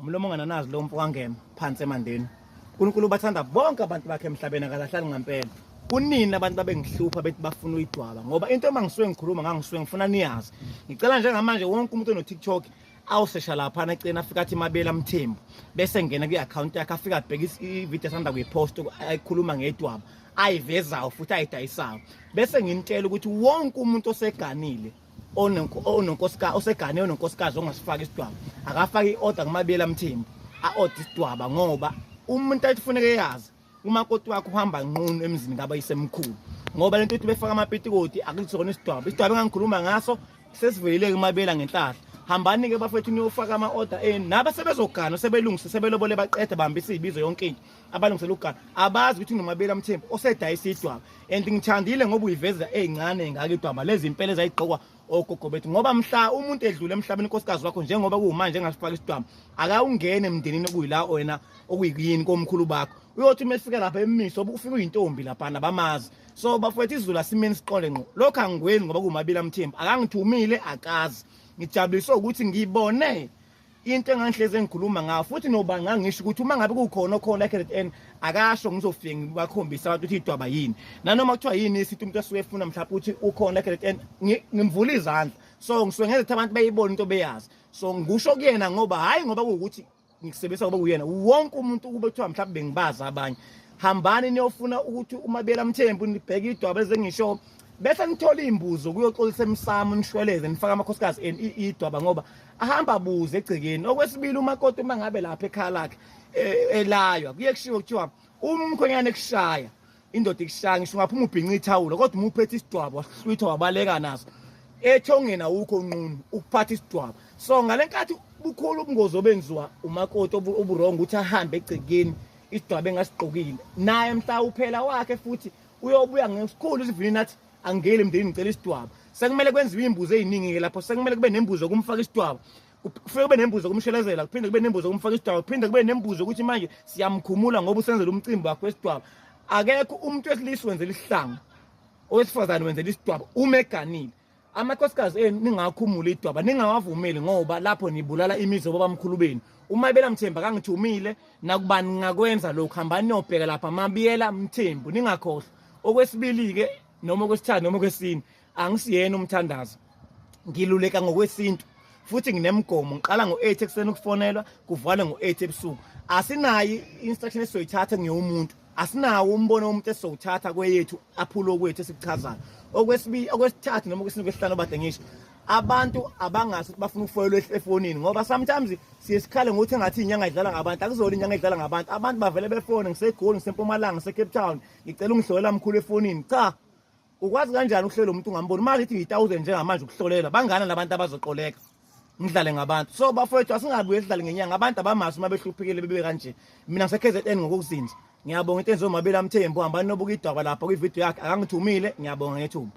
Umlomo ongananazi lo mfo kaNgema phansi emandeni. uNkulunkulu ubathanda bonke abantu bakhe emhlabeni, akalahlali ngampela. Kunini abantu babengihlupha bethi bafuna uyidwaba, ngoba into uma ngisuke ngikhuluma ngangisuke ngifuna niyazi. Ngicela njengamanje wonke umuntu ono-TikTok awusesha laphana eceleni, afika athi Mabela Mthembu, bese ngena kwi-akhawunti yakhe, afika abheke ividiyo asanda kuyipost ayikhuluma ngedwaba ayivezayo futhi ayidayisayo, bese nginitshela ukuthi wonke umuntu oseganile ononkosikazi, osegane ononkosikazi ongasifaki isidwaba, akafake i-order kuMabela Mthembu, a-order isidwaba, ngoba umuntu athi kufuneka eyazi umakoti wakhe uhamba nqunu emzini kabayisemkhulu, ngoba lento ethi befaka amapitikoti akusona isidwaba. Isidwaba engangikhuluma ngaso sesivelile kuMabela ngenhlahla. Hambani-ke bafethu niyofaka ama-order enu, naba sebezogana, sebelungise, sebelobole, baqeda, bahambisa iy'bizo, yonke into, abalungisela ukugana abazi ukuthi kunoMabela Mthembu osedayisa idwaba. And ngithandile ngoba uyiveza ey'ncane ngako idwaba lezi impela ezayigqokwa ogogo bethu, ngoba mhla umuntu edlule emhlabeni, unkosikazi wakho, njengoba kuwumanje engasifaka isidwaba, akawungene emndenini okuyila wena okuyini komkhulu bakho, uyothi uma efika lapha emiso ufike uyintombi laphana bamazi. So bafowethu, isiZulu asimeni siqonde ngqo. Lokhu angikwenzi ngoba kuwuMabila Mthembu, akangithumile, akazi. Ngijabuliswe ukuthi ngibone into engangihlezi engikhuluma ngayo, futhi noba ngangisho ukuthi uma ngabe kukhona okhona eKZN akasho, ngizofike ngibakhombisa abantu ukuthi idwaba yini, nanoma kuthiwa yini isithi umuntu asuke efuna, mhlawumbe ukuthi ukhona eKZN, ngimvula izandla. So ngisuke ngenza ukuthi abantu beyibone into beyazi. So ngisho kuyena ngoba hhayi ngoba kuwukuthi ngikusebenzisa ngoba kuyena wonke umuntu, ukube kuthiwa mhlawumbe bengibazi abanye. Hambani niyofuna ukuthi uMabela Mthembu, nibheke idwaba ezengisho, bese nithola iy'mbuzo kuyoxolisa emsamo, nishweleze, nifake amakhosikazi enu idwaba, ngoba ahamba abuze egcekeni. Okwesibili, umakoti uma ngabe lapha ekhaya lakhe elaywa, kuye kushiwo kuthiwa umkhwenyana ekushaya, indoda ikushaya, ngisho ungaphuma ubhinca ithawula, kodwa uma uphethe isidwaba wahlwitha wabaleka naso ethongeni, awukho nqunu ukuphatha isidwaba. So ngale nkathi bukhulu ubungozi obenziwa umakoti obu-wrong ukuthi ahambe egcekeni isidwaba engasigqokile, naye mhla uphela wakhe futhi uyobuya ngesikhulu isivinini athi angingeli emndenini, ngicela isidwaba. Sekumele kwenziwe iy'mbuzo ey'ningi-ke lapho, sekumele kube nembuzo yokumfaka isidwaba, kufike kube nembuzo yokumshelezela, kuphinde kube nembuzo yokumfaka isidwaba, kuphinde kube nembuzo ukuthi manje siyamkhumula ngoba usenzela umcimbi wakhe wesidwaba. Akekho umuntu wesilisa wenzela isihlangu, owesifazane wenzela isidwaba uma eganile. Amakhosikazi enu ningakhumuli idwaba, ningawavumeli, ngoba lapho nibulala imizi obabamkhulu benu. Uma bela Mthembu akangithumile nakuba ningakwenza lokhu, hambani niyobheka lapha Mabiyela Mthembu, ningakhohlwa. Okwesibili-ke noma okwesithathu noma okwesine, angisiyena umthandazo, ngiluleka ngokwesintu futhi nginemigomo. Ngiqala ngo-8 ekuseni ukufonelwa, kuvalwe ngo-8 ebusuku. Asinayo i-instruction esizoyithatha ngeyomuntu, asinawo umbono womuntu esizowuthatha kweyethu, aphulo kwethu esikuchazayo. Okwesibili, okwesithathu noma okwesine, okwesihlanu obade ngisho, abantu abangazi ukuthi bafuna ukufoyelwa efonini, ngoba sometimes siye sikhale ngokuthi engathi inyanga idlala ngabantu. Akuzona inyanga idlala ngabantu, abantu bavele befone, ngiseGoli, ngiseMpumalanga, ngiseCape Town, ngicela ungihlolela mkhulu efonini. Cha, ukwazi kanjani ukuhlolela umuntu ungamboni? Uma ngithi ngiyi-1000 njengamanje ukuhlolela bangana labantu abazoqoleka ngidlale ngabantu. So bafowethu, asingabuye sidlale ngenyanga, abantu abamazi uma behluphekile bebe kanje. Mina ngise-KZN ngokuzinza. Ngiyabonga into enziwe uMabela Mthembu. Hambani nobuka idwaba lapha kwividiyo yakhe, akangithumile. Ngiyabonga ngethuba.